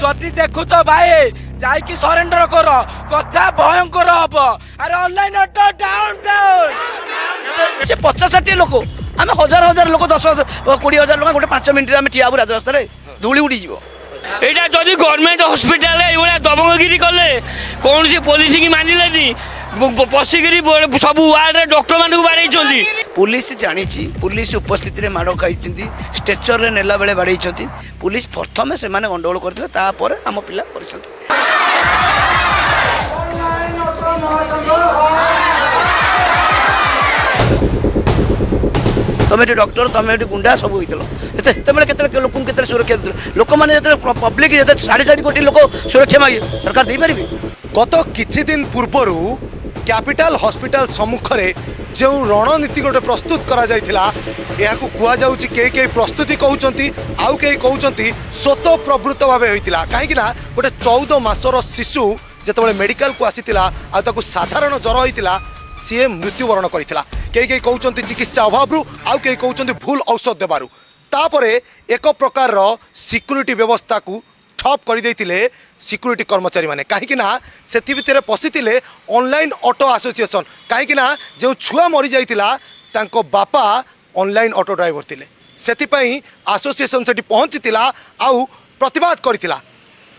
ଯଦି ଦେଖୁଛ ଭାଇ, ଯାଇକି ସରେଣ୍ଡର କର, କଥା ଭୟଙ୍କର ହବ। ଆରେ ଅନଲାଇନ ଅଟୋ ଡାଉନ ଡାଉନ। ସେ 50-60 ଲୋକ, ଆମେ ହଜାର ହଜାର ଲୋକ, 10,000, 20,000 ଲୋକ ଗୋଟେ 5 ମିନିଟ୍ରେ ଆମେ ଠିଆ ହବୁ ରାଜରାସ୍ତାରେ, ଧୂଳି ଉଡ଼ିଯିବ। ଏଇଟା ଯଦି ଗଭର୍ଣ୍ଣମେଣ୍ଟ ହସ୍ପିଟାଲରେ ଏଇଭଳିଆ ଦବଙ୍ଗଗିରି କଲେ, କୌଣସି ପୋଲିସ କି ମାନିଲେନି, ପଶିକିରି ସବୁ ୱାର୍ଡରେ ଡକ୍ଟରମାନଙ୍କୁ ବାଡ଼େଇଛନ୍ତି। ପୁଲିସ ଜାଣିଛି, ପୁଲିସ ଉପସ୍ଥିତିରେ ମାଡ଼ ଖାଇଛନ୍ତି, ଷ୍ଟ୍ରେଚରରେ ନେଲା ବେଳେ ବାଡ଼େଇଛନ୍ତି। ପୁଲିସ ପ୍ରଥମେ ସେମାନେ ଗଣ୍ଡଗୋଳ କରିଥିଲେ, ତାପରେ ଆମ ପିଲା କରିଛନ୍ତି। ତମେ ଏଠି ଡକ୍ଟର, ତମେ ଏଠି ଗୁଣ୍ଡା ସବୁ ହେଇଥିଲ। ଏତେ ସେତେବେଳେ କେତେବେଳେ ଲୋକଙ୍କୁ କେତେବେଳେ ସୁରକ୍ଷା ଦେଉଥିଲ? ଲୋକମାନେ ଯେତେବେଳେ ପବ୍ଲିକ ଯେତେବେଳେ 4.5 କୋଟି ଲୋକ ସୁରକ୍ଷା ମାଗିବେ, ସରକାର ଦେଇପାରିବେ? ଗତ କିଛି ଦିନ ପୂର୍ବରୁ କ୍ୟାପିଟାଲ ହସ୍ପିଟାଲ ସମ୍ମୁଖରେ ଯେଉଁ ରଣନୀତି ଗୋଟେ ପ୍ରସ୍ତୁତ କରାଯାଇଥିଲା, ଏହାକୁ କୁହାଯାଉଛି, କେହି କେହି ପ୍ରସ୍ତୁତି କହୁଛନ୍ତି, ଆଉ କେହି କହୁଛନ୍ତି ସ୍ୱତଃ ପ୍ରବୃତ୍ତ ଭାବେ ହୋଇଥିଲା। କାହିଁକି ନା ଗୋଟେ 14 ମାସର ଶିଶୁ ଯେତେବେଳେ ମେଡ଼ିକାଲକୁ ଆସିଥିଲା ଆଉ ତାକୁ ସାଧାରଣ ଜ୍ୱର ହୋଇଥିଲା, ସିଏ ମୃତ୍ୟୁବରଣ କରିଥିଲା। କେହି କେହି କହୁଛନ୍ତି ଚିକିତ୍ସା ଅଭାବରୁ, ଆଉ କେହି କହୁଛନ୍ତି ଭୁଲ ଔଷଧ ଦେବାରୁ। ତାପରେ ଏକ ପ୍ରକାରର ସିକ୍ୟୁରିଟି ବ୍ୟବସ୍ଥାକୁ ଠପ୍ କରିଦେଇଥିଲେ ସିକ୍ୟୁରିଟି କର୍ମଚାରୀମାନେ, କାହିଁକି ନା ସେଥି ଭିତରେ ପଶିଥିଲେ ଅନଲାଇନ୍ ଅଟୋ ଆସୋସିଏସନ୍। କାହିଁକି ନା ଯେଉଁ ଛୁଆ ମରିଯାଇଥିଲା, ତାଙ୍କ ବାପା ଅନଲାଇନ୍ ଅଟୋ ଡ୍ରାଇଭର ଥିଲେ। ସେଥିପାଇଁ ଆସୋସିଏସନ୍ ସେଠି ପହଞ୍ଚିଥିଲା ଆଉ ପ୍ରତିବାଦ କରିଥିଲା।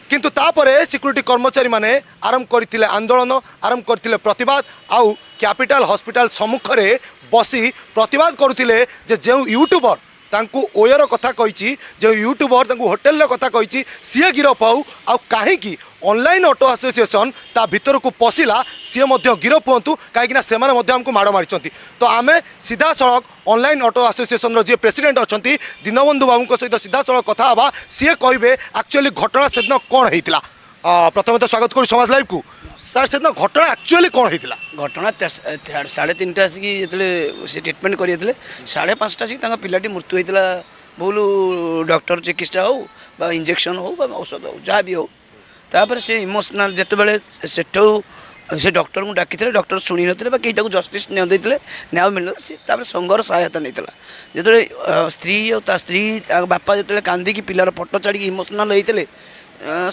କିନ୍ତୁ ତାପରେ ସିକ୍ୟୁରିଟି କର୍ମଚାରୀମାନେ ଆରମ୍ଭ କରିଥିଲେ ଆନ୍ଦୋଳନ, ଆରମ୍ଭ କରିଥିଲେ ପ୍ରତିବାଦ, ଆଉ କ୍ୟାପିଟାଲ ହସ୍ପିଟାଲ ସମ୍ମୁଖରେ ବସି ପ୍ରତିବାଦ କରୁଥିଲେ ଯେ ଯେଉଁ ୟୁଟ୍ୟୁବର ତାଙ୍କୁ ଓୟର କଥା କହିଛି, ଯେଉଁ ୟୁଟ୍ୟୁବର ତାଙ୍କୁ ହୋଟେଲର କଥା କହିଛି, ସିଏ ଗିରଫ ହେଉ, ଆଉ କାହିଁକି ଅନଲାଇନ୍ ଅଟୋ ଆସୋସିଏସନ୍ ତା ଭିତରକୁ ପଶିଲା, ସିଏ ମଧ୍ୟ ଗିରଫ ହୁଅନ୍ତୁ, କାହିଁକିନା ସେମାନେ ମଧ୍ୟ ଆମକୁ ମାଡ଼ ମାରିଛନ୍ତି। ତ ଆମେ ସିଧାସଳଖ ଅନଲାଇନ୍ ଅଟୋ ଆସୋସିଏସନ୍ର ଯିଏ ପ୍ରେସିଡେଣ୍ଟ ଅଛନ୍ତି, ଦୀନବନ୍ଧୁ ବାବୁଙ୍କ ସହିତ ସିଧାସଳଖ କଥା ହେବା। ସିଏ କହିବେ ଆକ୍ଚୁଆଲି ଘଟଣା ସେଦିନ କ'ଣ ହେଇଥିଲା। ପ୍ରଥମେ ତ ସ୍ୱାଗତ କରୁ ସମାଜ ଲାଇଭ୍କୁ। ସାର୍, ସେଦିନ ଘଟଣା ଆକ୍ଚୁଆଲି କ'ଣ ହେଇଥିଲା? ଘଟଣା 3:30 ଆସିକି ଯେତେବେଳେ ସେ ଟ୍ରିଟମେଣ୍ଟ କରିଯାଇଥିଲେ, 5:30 ଆସିକି ତାଙ୍କ ପିଲାଟି ମୃତ୍ୟୁ ହେଇଥିଲା। ଭୁଲ ଡକ୍ଟର ଚିକିତ୍ସା ହଉ ବା ଇଞ୍ଜେକ୍ସନ୍ ହଉ ବା ଔଷଧ ହଉ, ଯାହା ବି ହଉ। ତାପରେ ସେ ଇମୋସନାଲ୍ ଯେତେବେଳେ ସେଠୁ ସେ ଡକ୍ଟରଙ୍କୁ ଡାକିଥିଲେ, ଡକ୍ଟର ଶୁଣି ନଥିଲେ ବା କେହି ତାକୁ ଜଷ୍ଟିସ୍ ନ ଦେଇଥିଲେ, ନ୍ୟାୟ ମିଳିନଥିଲା। ସେ ତାପରେ ସଂଘର ସହାୟତା ନେଇଥିଲା। ଯେତେବେଳେ ସ୍ତ୍ରୀ ଆଉ ତା ସ୍ତ୍ରୀ, ତା ବାପା ଯେତେବେଳେ କାନ୍ଦିକି ପିଲାର ଫଟୋ ଛାଡ଼ିକି ଇମୋସନାଲ୍ ହେଇଥିଲେ,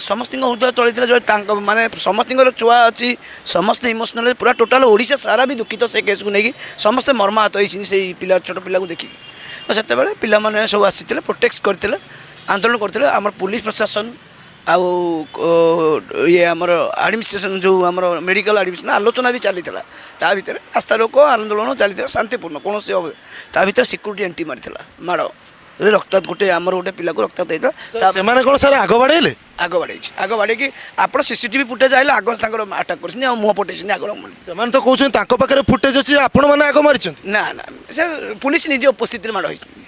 ସମସ୍ତଙ୍କ ହୃଦୟ ତଳିଥିଲା। ଯେଉଁ ତାଙ୍କ ମାନେ ସମସ୍ତଙ୍କର ଛୁଆ ଅଛି, ସମସ୍ତେ ଇମୋସନାଲ୍, ପୁରା ଟୋଟାଲ୍ ଓଡ଼ିଶା ସାରା ବି ଦୁଃଖିତ ସେ କେସ୍କୁ ନେଇକି। ସମସ୍ତେ ମର୍ମାହତ ହେଇଛନ୍ତି ସେଇ ପିଲା, ଛୋଟ ପିଲାକୁ ଦେଖିକି। ତ ସେତେବେଳେ ପିଲାମାନେ ସବୁ ଆସିଥିଲେ, ପ୍ରୋଟେକ୍ଟ କରିଥିଲେ, ଆନ୍ଦୋଳନ କରିଥିଲେ। ଆମର ପୁଲିସ ପ୍ରଶାସନ ଆଉ ଇଏ ଆମର ଆଡ଼ମିନିଷ୍ଟ୍ରେସନ୍, ଯେଉଁ ଆମର ମେଡ଼ିକାଲ ଆଡ଼ମିନିଷ୍ଟ୍ରେସନ୍, ଆଲୋଚନା ବି ଚାଲିଥିଲା। ତା ଭିତରେ ରାସ୍ତା ରୋକ ଆନ୍ଦୋଳନ ଚାଲିଥିଲା ଶାନ୍ତିପୂର୍ଣ୍ଣ, କୌଣସି ତା ଭିତରେ ସିକ୍ୟୁରିଟି ଏଣ୍ଟ୍ରି ମାରିଥିଲା, ମାଡ଼ ରକ୍ତ ଗୋଟେ ଆମର ଗୋଟେ ପିଲାକୁ ରକ୍ତାକ୍ତ ହେଇଥିଲା ତା ସେମାନେ କ'ଣ ସାର୍ ଆଗ ବାଡ଼େଇଲେ? ଆଗ ବାଡ଼େଇଛି। ଆଗ ବାଡ଼େଇକି ଆପଣ ସିସିଟିଭି ଫୁଟେଜ୍ ଆଇଲେ, ଆଗ ତାଙ୍କର ଆଟାକ୍ କରିଛନ୍ତି ଆଉ ମୁହଁ ପଟେଇଛନ୍ତି ଆଗ। ସେମାନେ ତ କହୁଛନ୍ତି ତାଙ୍କ ପାଖରେ ଫୁଟେଜ୍ ଅଛି, ଆପଣମାନେ ଆଗ ମାରିଛନ୍ତି। ନା ନା, ସେ ପୁଲିସ ନିଜେ ଉପସ୍ଥିତିରେ ମାଡ଼ ହେଇଛନ୍ତି।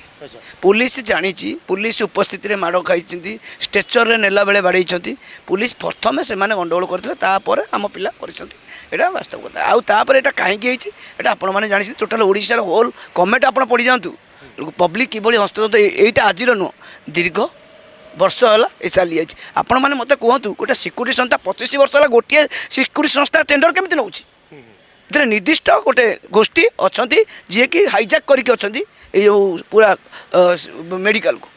ପୁଲିସ ଜାଣିଛି, ପୁଲିସ ଉପସ୍ଥିତିରେ ମାଡ଼ ଖାଇଛନ୍ତି, ଷ୍ଟ୍ରେଚରରେ ନେଲା ବେଳେ ବାଡ଼େଇଛନ୍ତି। ପୁଲିସ ପ୍ରଥମେ ସେମାନେ ଗଣ୍ଡଗୋଳ କରିଥିଲେ, ତାପରେ ଆମ ପିଲା କରିଛନ୍ତି। ଏଇଟା ବାସ୍ତବ କଥା। ଆଉ ତାପରେ ଏଇଟା କାହିଁକି ହେଇଛି, ଏଇଟା ଆପଣମାନେ ଜାଣିଛନ୍ତି। ଟୋଟାଲ୍ ଓଡ଼ିଶାର ହୋଲ୍ କମେଣ୍ଟ ଆପଣ ପଢ଼ିଯାଆନ୍ତୁ, ପବ୍ଲିକ୍ କିଭଳି ହସ୍ତଗତ। ଏଇଟା ଆଜିର ନୁହଁ, ଦୀର୍ଘ ବର୍ଷ ହେଲା ଏ ଚାଲିଯାଇଛି। ଆପଣମାନେ ମୋତେ କୁହନ୍ତୁ, ଗୋଟେ ସିକ୍ୟୁରିଟି ସଂସ୍ଥା 25 ବର୍ଷ ହେଲା ଗୋଟିଏ ସିକ୍ୟୁରିଟି ସଂସ୍ଥା ଟେଣ୍ଡର କେମିତି ନେଉଛି? ଏଥିରେ ନିର୍ଦ୍ଦିଷ୍ଟ ଗୋଟେ ଗୋଷ୍ଠୀ ଅଛନ୍ତି, ଯିଏକି ହାଇଜାକ୍ କରିକି ଅଛନ୍ତି ଏଇ ଯେଉଁ ପୁରା ମେଡ଼ିକାଲକୁ।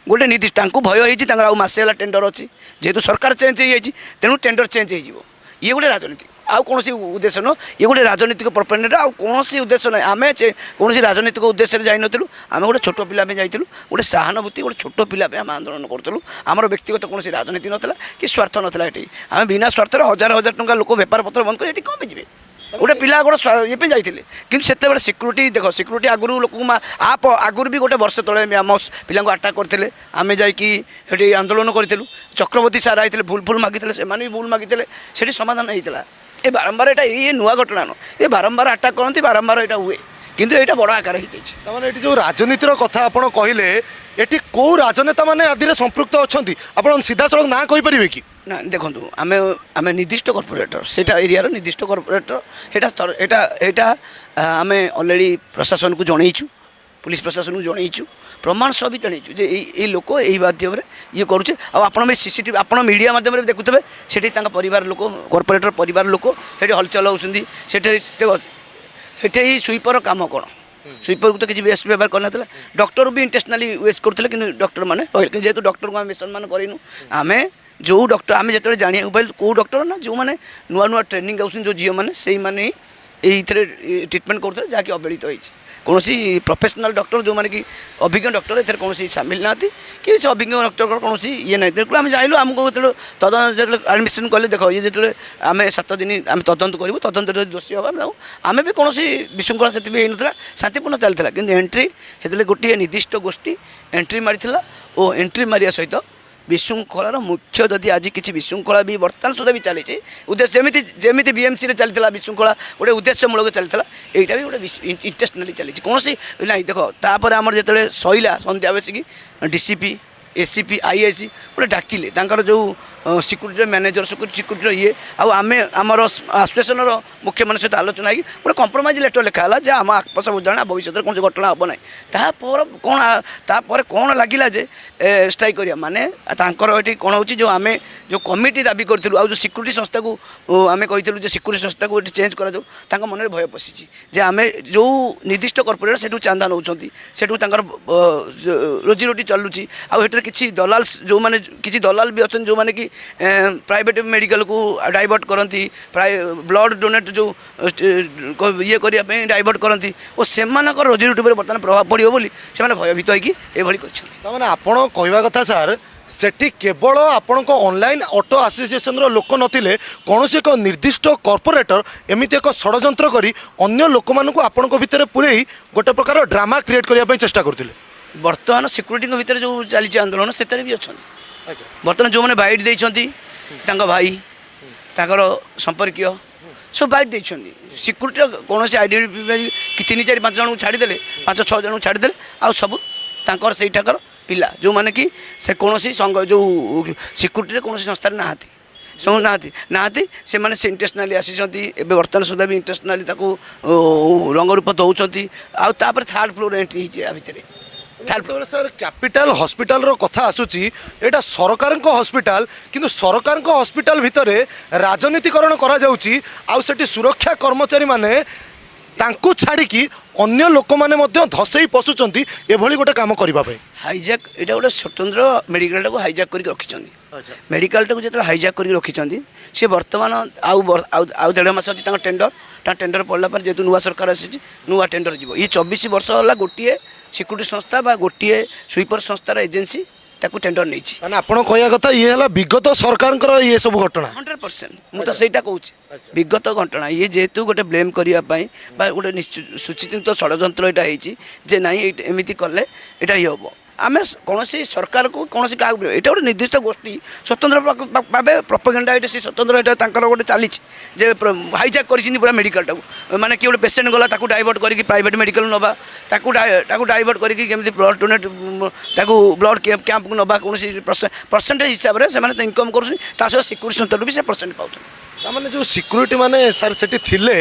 ଗୋଟେ ନିର୍ଦ୍ଦିଷ୍ଟ ତାଙ୍କୁ ଭୟ ହେଇଛି, ତାଙ୍କର ଆଉ ମାସେ ହେଲା ଟେଣ୍ଡର ଅଛି। ଯେହେତୁ ସରକାର ଚେଞ୍ଜ ହେଇଯାଇଛି, ତେଣୁ ଟେଣ୍ଡର ଚେଞ୍ଜ ହେଇଯିବ। ଇଏ ଗୋଟେ ରାଜନୀତି, ଆଉ କୌଣସି ଉଦ୍ଦେଶ୍ୟ ନୁହଁ। ଇଏ ଗୋଟେ ରାଜନୈତିକ ପ୍ରପେଣ୍ଡା, ଆଉ କୌଣସି ଉଦ୍ଦେଶ୍ୟ ନାହିଁ। ଆମେ କୌଣସି ରାଜନୈତିକ ଉଦ୍ଦେଶ୍ୟରେ ଯାଇନଥିଲୁ। ଆମେ ଗୋଟେ ଛୋଟ ପିଲା ପାଇଁ ଯାଇଥିଲୁ, ଗୋଟେ ସହାନୁଭୂତି, ଗୋଟେ ଛୋଟ ପିଲା ପାଇଁ ଆମେ ଆନ୍ଦୋଳନ କରୁଥିଲୁ। ଆମର ବ୍ୟକ୍ତିଗତ କୌଣସି ରାଜନୀତି ନଥିଲା କି ସ୍ୱାର୍ଥ ନଥିଲା ଏଠି। ଆମେ ବିନା ସ୍ୱାର୍ଥରେ ହଜାର ହଜାର ଟଙ୍କା ଲୋକ ବେପାର ପତ୍ର ବନ୍ଦ କରି ଏଠି କ'ଣ ପାଇଁ ଯିବେ? ଗୋଟେ ପିଲା ଗୋଟେ ଇଏ ପାଇଁ ଯାଇଥିଲେ। କିନ୍ତୁ ସେତେବେଳେ ସିକ୍ୟୁରିଟି ଦେଖ, ସିକ୍ୟୁରିଟି ଆଗରୁ ଲୋକଙ୍କୁ ଆଗରୁ ବି ଗୋଟେ ବର୍ଷ ତଳେ ବି ଆମ ପିଲାଙ୍କୁ ଆଟାକ୍ କରିଥିଲେ। ଆମେ ଯାଇକି ସେଠି ଆନ୍ଦୋଳନ କରିଥିଲୁ। ଚକ୍ରବର୍ତ୍ତୀ ସାର୍ ଆଇଥିଲେ, ଭୁଲ ଭୁଲ ମାଗିଥିଲେ, ସେମାନେ ବି ଭୁଲ ମାଗିଥିଲେ, ସେଠି ସମାଧାନ ହେଇଥିଲା। ଏ ବାରମ୍ବାର ଏଇଟା ଇଏ ନୂଆ ଘଟଣା ନୁହଁ। ଏ ବାରମ୍ବାର ଆଟାକ୍ କରନ୍ତି, ବାରମ୍ବାର ଏଇଟା ହୁଏ, କିନ୍ତୁ ଏଇଟା ବଡ଼ ଆକାର ହେଇଯାଇଛି। ତାମାନେ ଏଠି ଯେଉଁ ରାଜନୀତିର କଥା ଆପଣ କହିଲେ, ଏଠି କୋଉ ରାଜନେତା ମାନେ ଆଦିରେ ସମ୍ପୃକ୍ତ ଅଛନ୍ତି, ଆପଣ ସିଧାସଳଖ ନାଁ କହିପାରିବେ କି? ନା, ଦେଖନ୍ତୁ, ଆମେ ଆମେ ନିର୍ଦ୍ଦିଷ୍ଟ କର୍ପୋରେଟର, ସେଇଟା ଏରିଆର ନିର୍ଦ୍ଦିଷ୍ଟ କର୍ପୋରେଟର। ଏଇଟା ଆମେ ଅଲରେଡ଼ି ପ୍ରଶାସନକୁ ଜଣେଇଛୁ, ପୁଲିସ ପ୍ରଶାସନକୁ ଜଣେଇଛୁ, ପ୍ରମାଣ ସହ ବି ଜଣେଇଛୁ ଯେ ଏଇ ଏଇ ଲୋକ ଏଇ ମାଧ୍ୟମରେ ଇଏ କରୁଛେ। ଆଉ ଆପଣ ବି ସିସିଟିଭି, ଆପଣ ମିଡ଼ିଆ ମାଧ୍ୟମରେ ବି ଦେଖୁଥିବେ, ସେଠି ତାଙ୍କ ପରିବାର ଲୋକ, କର୍ପୋରେଟର ପରିବାର ଲୋକ ସେଠି ହଲଚଲ ହେଉଛନ୍ତି। ସେଠି ସେଠି ସୁଇପର କାମ କ'ଣ? ସୁଇପରକୁ ତ କିଛି ବେଶ ବ୍ୟବହାର କରିନଥିଲା। ଡକ୍ଟର ବି ଇଣ୍ଟେନ୍ସନାଲି ୱେଷ୍ଟ କରୁଥିଲେ, କିନ୍ତୁ ଡକ୍ଟର ମାନେ ରହିଲେ। କିନ୍ତୁ ଯେହେତୁ ଡକ୍ଟରକୁ ଆମେ ବେସମ୍ମାନ କରିନୁ, ଆମେ ଯେଉଁ ଡକ୍ଟର, ଆମେ ଯେତେବେଳେ ଜାଣିବାକୁ ପାଇଲୁ କେଉଁ ଡକ୍ଟର ନା ଯେଉଁମାନେ ନୂଆ ନୂଆ ଟ୍ରେନିଂ ଆସୁଛନ୍ତି, ଯେଉଁ ଝିଅମାନେ, ସେଇମାନେ ହିଁ ଏଇଥିରେ ଟ୍ରିଟମେଣ୍ଟ କରୁଥିଲେ, ଯାହାକି ଅବହେଳିତ ହେଇଛି। କୌଣସି ପ୍ରଫେସନାଲ୍ ଡକ୍ଟର, ଯେଉଁମାନେ କି ଅଭିଜ୍ଞ ଡକ୍ଟର, ଏଥିରେ କୌଣସି ସାମିଲ ନାହାନ୍ତି କି ସେ ଅଭିଜ୍ଞ ଡକ୍ଟରଙ୍କର କୌଣସି ଇଏ ନାହିଁ। ତେଣୁ ଆମେ ଜାଣିଲୁ, ଆମକୁ ଯେତେବେଳେ ତଦନ୍ତ, ଯେତେବେଳେ ଆଡ଼ମିସନ୍ କଲେ, ଦେଖ ଇଏ ଯେତେବେଳେ ଆମେ 7 ଦିନ ଆମେ ତଦନ୍ତ କରିବୁ, ତଦନ୍ତରେ ଯଦି ଦୋଷୀ ହେବ ଆମେ ତାକୁ। ଆମେ ବି କୌଣସି ବିଶୃଙ୍ଖଳା ସେଥିପାଇଁ ହେଇନଥିଲା, ଶାନ୍ତିପୂର୍ଣ୍ଣ ଚାଲିଥିଲା। କିନ୍ତୁ ଏଣ୍ଟ୍ରି ସେତେବେଳେ ଗୋଟିଏ ନିର୍ଦ୍ଦିଷ୍ଟ ଗୋଷ୍ଠୀ ଏଣ୍ଟ୍ରି ମାରିଥିଲା ଓ ଏଣ୍ଟ୍ରି ମାରିବା ସହିତ ବିଶୃଙ୍ଖଳାର ମୁଖ୍ୟ, ଯଦି ଆଜି କିଛି ବିଶୃଙ୍ଖଳା ବି ବର୍ତ୍ତମାନ ସୁଦ୍ଧା ବି ଚାଲିଛି, ଉଦ୍ଦେଶ୍ୟ ଯେମିତି ଯେମିତି ବିଏମ୍ସିରେ ଚାଲିଥିଲା ବିଶୃଙ୍ଖଳା, ଗୋଟେ ଉଦ୍ଦେଶ୍ୟମୂଳକ ଚାଲିଥିଲା, ଏଇଟା ବି ଗୋଟେ ଇଣ୍ଟେନ୍ସନାଲି ଚାଲିଛି, କୌଣସି ନାହିଁ। ଦେଖ, ତାପରେ ଆମର ଯେତେବେଳେ ସଇଲା, ସନ୍ଧ୍ୟା ବସିକି ଡିସିପି, ଏସିପି, ଆଇଆଇସି ଗୋଟେ ଡାକିଲେ, ତାଙ୍କର ଯେଉଁ ସିକ୍ୟୁରିଟିର ମ୍ୟାନେଜର, ସିକ୍ୟୁରିଟିର ଇଏ, ଆଉ ଆମେ ଆମର ଆସୋସିଏସନର ମୁଖ୍ୟମାନଙ୍କ ସହିତ ଆଲୋଚନା ହେଇକି ଗୋଟେ କମ୍ପ୍ରମାଇଜ୍ ଲେଟର୍ ଲେଖା ହେଲା ଯେ ଆମ ଆପୋଷ ବୁଝାମଣା, ଭବିଷ୍ୟତରେ କୌଣସି ଘଟଣା ହେବ ନାହିଁ। ତାପରେ କ'ଣ, ତାପରେ କ'ଣ ଲାଗିଲା ଯେ ଷ୍ଟ୍ରାଇକ୍ କରିବା? ମାନେ ତାଙ୍କର ଏଠି କ'ଣ ହେଉଛି, ଯେଉଁ ଆମେ ଯେଉଁ କମିଟି ଦାବି କରିଥିଲୁ ଆଉ ଯେଉଁ ସିକ୍ୟୁରିଟି ସଂସ୍ଥାକୁ ଆମେ କହିଥିଲୁ ଯେ ସିକ୍ୟୁରିଟି ସଂସ୍ଥାକୁ ଏଠି ଚେଞ୍ଜ କରାଯାଉ, ତାଙ୍କ ମନରେ ଭୟ ପଶିଛି ଯେ ଆମେ ଯେଉଁ ନିର୍ଦ୍ଦିଷ୍ଟ କର୍ପୋରେଟ୍ ସେଠୁ ଚାନ୍ଦା ନେଉଛନ୍ତି, ସେଠୁ ତାଙ୍କର ରୋଜିରୋଟି ଚାଲୁଛି, ଆଉ ଏଠାରେ କିଛି ଦଲାଲ, ଯେଉଁମାନେ କିଛି ଦଲାଲ ବି ଅଛନ୍ତି, ଯେଉଁମାନେ କି ପ୍ରାଇଭେଟ୍ ମେଡ଼ିକାଲକୁ ଡାଇଭର୍ଟ କରନ୍ତି, ପ୍ରାୟ ବ୍ଲଡ଼ ଡୋନେଟ୍ ଯେଉଁ ଇଏ କରିବା ପାଇଁ ଡାଇଭର୍ଟ କରନ୍ତି ଓ ସେମାନଙ୍କର ରୋଜିରୋଟି ଉପରେ ବର୍ତ୍ତମାନ ପ୍ରଭାବ ପଡ଼ିବ ବୋଲି ସେମାନେ ଭୟଭୀତ ହେଇକି ଏଭଳି କରିଛନ୍ତି। ତାମାନେ ଆପଣ କହିବା କଥା ସାର୍, ସେଠି କେବଳ ଆପଣଙ୍କ ଅନଲାଇନ୍ ଅଟୋ ଆସୋସିଏସନର ଲୋକ ନଥିଲେ, କୌଣସି ଏକ ନିର୍ଦ୍ଦିଷ୍ଟ କର୍ପୋରେଟର ଏମିତି ଏକ ଷଡ଼ଯନ୍ତ୍ର କରି ଅନ୍ୟ ଲୋକମାନଙ୍କୁ ଆପଣଙ୍କ ଭିତରେ ପୂରେଇ ଗୋଟେ ପ୍ରକାର ଡ୍ରାମା କ୍ରିଏଟ୍ କରିବା ପାଇଁ ଚେଷ୍ଟା କରୁଥିଲେ? ବର୍ତ୍ତମାନ ସିକ୍ୟୁରିଟିଙ୍କ ଭିତରେ ଯେଉଁ ଚାଲିଛି ଆନ୍ଦୋଳନ, ସେଥିରେ ବି ଅଛନ୍ତି। ବର୍ତ୍ତମାନ ଯେଉଁମାନେ ବାଇଟ୍ ଦେଇଛନ୍ତି, ତାଙ୍କ ଭାଇ, ତାଙ୍କର ସମ୍ପର୍କୀୟ ସବୁ ବାଇଟ୍ ଦେଇଛନ୍ତି। ସିକ୍ୟୁରିଟିର କୌଣସି ଆଇଡେଣ୍ଟିଫାଇ କି ତିନି ଚାରି ପାଞ୍ଚ ଜଣଙ୍କୁ ଛାଡ଼ିଦେଲେ, ପାଞ୍ଚ ଛଅ ଜଣଙ୍କୁ ଛାଡ଼ିଦେଲେ, ଆଉ ସବୁ ତାଙ୍କର ସେଇଠାକାର ପିଲା, ଯେଉଁମାନେ କି ସେ କୌଣସି ସଂଘ, ଯେଉଁ ସିକ୍ୟୁରିଟିରେ କୌଣସି ସଂସ୍ଥାରେ ନାହାନ୍ତି, ସବୁ ନାହାନ୍ତି ନାହାନ୍ତି ସେମାନେ ସେ ଇଣ୍ଟେନ୍ସନାଲି ଆସିଛନ୍ତି। ଏବେ ବର୍ତ୍ତମାନ ସୁଦ୍ଧା ବି ଇଣ୍ଟେନ୍ସନାଲି ତାକୁ ରଙ୍ଗ ରୂପ ଦେଉଛନ୍ତି। ଆଉ ତାପରେ ଥାର୍ଡ଼ ଫ୍ଲୋର୍ ଏଣ୍ଟ୍ରି ହେଇଛି ୟା ଭିତରେ, ଥାର୍ଡ଼ ଯେତେବେଳେ ସାର୍ କ୍ୟାପିଟାଲ ହସ୍ପିଟାଲର କଥା ଆସୁଛି, ଏଇଟା ସରକାରଙ୍କ ହସ୍ପିଟାଲ, କିନ୍ତୁ ସରକାରଙ୍କ ହସ୍ପିଟାଲ ଭିତରେ ରାଜନୀତିକରଣ କରାଯାଉଛି ଆଉ ସେଠି ସୁରକ୍ଷା କର୍ମଚାରୀମାନେ, ତାଙ୍କୁ ଛାଡ଼ିକି ଅନ୍ୟ ଲୋକମାନେ ମଧ୍ୟ ଧସେଇ ପଶୁଛନ୍ତି ଏଭଳି ଗୋଟେ କାମ କରିବା ପାଇଁ। ହାଇଜାକ୍, ଏଇଟା ଗୋଟେ ସ୍ୱତନ୍ତ୍ର ମେଡ଼ିକାଲଟାକୁ ହାଇଜାକ୍ କରିକି ରଖିଛନ୍ତି। ମେଡ଼ିକାଲଟାକୁ ଯେତେବେଳେ ହାଇଜାକ୍ କରିକି ରଖିଛନ୍ତି, ସେ ବର୍ତ୍ତମାନ ଆଉ ଆଉ ଆଉ ଦେଢ଼ ମାସ ଅଛି ତାଙ୍କ ଟେଣ୍ଡର। ତାଙ୍କ ଟେଣ୍ଡର ପଡ଼ିଲା ପରେ, ଯେହେତୁ ନୂଆ ସରକାର ଆସିଛି, ନୂଆ ଟେଣ୍ଡର ଯିବ। ଇଏ 24 ବର୍ଷ ହେଲା ଗୋଟିଏ ସିକ୍ୟୁରିଟି ସଂସ୍ଥା ବା ଗୋଟିଏ ସୁଇପର ସଂସ୍ଥାର ଏଜେନ୍ସି ତାକୁ ଟେଣ୍ଡର ନେଇଛି। ମାନେ ଆପଣ କହିବା କଥା, ଇଏ ହେଲା ବିଗତ ସରକାରଙ୍କର ଇଏ ସବୁ ଘଟଣା? 100%, ମୁଁ ତ ସେଇଟା କହୁଛି, ବିଗତ ଘଟଣା ଇଏ। ଯେହେତୁ ଗୋଟେ ବ୍ଲେମ୍ କରିବା ପାଇଁ ବା ଗୋଟେ ସୁଚିନ୍ତିତ ଷଡ଼ଯନ୍ତ୍ର ଏଇଟା ହେଇଛି ଯେ ନାଇଁ, ଏଇଟା ଏମିତି କଲେ ଏଇଟା ଇଏ ହେବ। ଆମେ କୌଣସି ସରକାରକୁ, କୌଣସି କାହାକୁ ଏଇଟା ଗୋଟେ ନିର୍ଦ୍ଦିଷ୍ଟ ଗୋଷ୍ଠୀ ସ୍ୱତନ୍ତ୍ର ଭାବେ ପ୍ରପୋଗେଣ୍ଡା, ଏଇଟା ସେ ସ୍ୱତନ୍ତ୍ର, ଏଇଟା ତାଙ୍କର ଗୋଟେ ଚାଲିଛି ଯେ ହାଇଜାକ୍ କରିଛନ୍ତି ପୁରା ମେଡ଼ିକାଲଟାକୁ। ମାନେ କିଏ ଗୋଟେ ପେସେଣ୍ଟ ଗଲା, ତାକୁ ଡାଇଭର୍ଟ କରିକି ପ୍ରାଇଭେଟ୍ ମେଡ଼ିକାଲ ନେବା, ତାକୁ ଡାଇଭର୍ଟ କରିକି କେମିତି ବ୍ଲଡ଼ ଡୋନେଟ୍, ତାକୁ ବ୍ଲଡ଼ କ୍ୟାମ୍ପକୁ ନେବା, କୌଣସି ପରସେଣ୍ଟେଜ ହିସାବରେ ସେମାନେ ତ ଇନକମ୍ କରୁଛନ୍ତି, ତା ସହିତ ସିକ୍ୟୁରିଟି ସଂସ୍ଥାରୁ ବି ସେ ପରସେଣ୍ଟ ପାଉଛନ୍ତି। ତାମାନେ ଯେଉଁ ସିକ୍ୟୁରିଟି ମାନେ ସାର୍ ସେଠି ଥିଲେ,